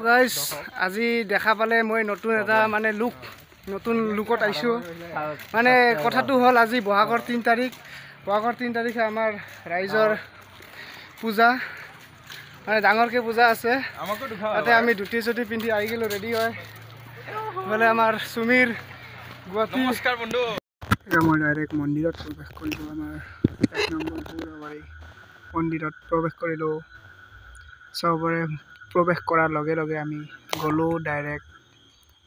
Guys, আজি দেখা পালে মই নতুন এটা মানে লুক, নতুন লুকত আহিছোঁ। মানে কথাটো হ'ল আজি বহাগৰ 3 তাৰিখ। বহাগৰ 3 তাৰিখে আমাৰ ৰাইজৰ পূজা, মানে ডাঙৰকৈ পূজা আছে। তাতে আমি ধুতি চুতি পিন্ধি আহি গ'লোঁ, ৰেডি হয়। ইফালে আমাৰ সুমীৰ গুৱাহাটী। নমস্কাৰ বন্ধু। এতিয়া মই ডাইৰেক্ট মন্দিৰত প্ৰৱেশ কৰিলোঁ। আমাৰ 1 নম্বৰ বৌৰাবাৰী মন্দিৰত প্ৰৱেশ কৰিলোঁ। চবৰে প্ৰৱেশ কৰাৰ লগে লগে আমি গ'লোঁ ডাইৰেক্ট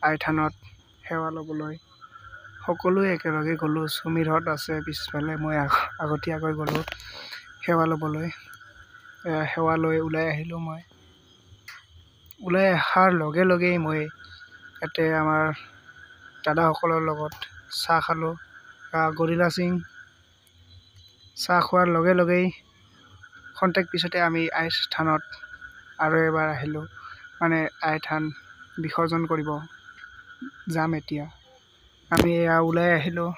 আইথানত সেৱা ল'বলৈ। সকলোৱে একেলগে গ'লোঁ। সুমীৰহঁত আছে পিছফালে, মই আগতীয়াকৈ গ'লোঁ সেৱা ল'বলৈ। সেৱা লৈ ওলাই আহিলোঁ। মই ওলাই অহাৰ লগে লগেই মই ইয়াতে আমাৰ দাদাসকলৰ লগত চাহ খালোঁ, গৰিলা সিং। চাহ খোৱাৰ লগে লগেই খন্তেক পিছতে আমি আইথানত আৰু এবাৰ আহিলোঁ। মানে আইথান বিসৰ্জন কৰিব যাম এতিয়া। আমি এয়া ওলাই আহিলোঁ।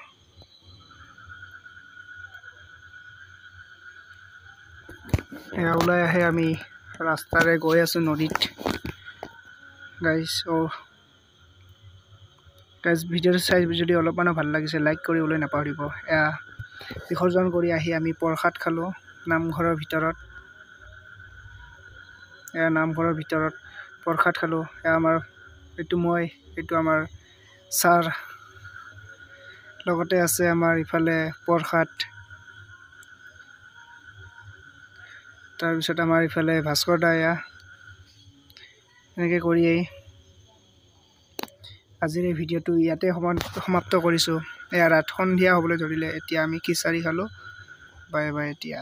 এয়া ওলাই আহি আমি ৰাস্তাৰে গৈ আছোঁ নদীত। গাইজ, অ' গাইজ, ভিডিঅ'টো চাই যদি অলপমানো ভাল লাগিছে লাইক কৰিবলৈ নাপাহৰিব। এয়া বিসৰ্জন কৰি আহি আমি প্ৰসাদ খালোঁ নামঘৰৰ ভিতৰত। এয়া নামঘৰৰ ভিতৰত প্ৰসাদ খালোঁ। এয়া আমাৰ এইটো মই, এইটো আমাৰ ছাৰ, লগতে আছে আমাৰ ইফালে প্ৰসাদ। তাৰপিছত আমাৰ ইফালে ভাস্কৰ দা। এয়া এনেকৈ কৰিয়েই আজিৰ এই ভিডিঅ'টো ইয়াতে সমাপ্ত কৰিছোঁ। এয়া ৰাত সন্ধিয়া হ'বলৈ ধৰিলে। এতিয়া আমি খিচাৰি খালোঁ। বাই বাই এতিয়া।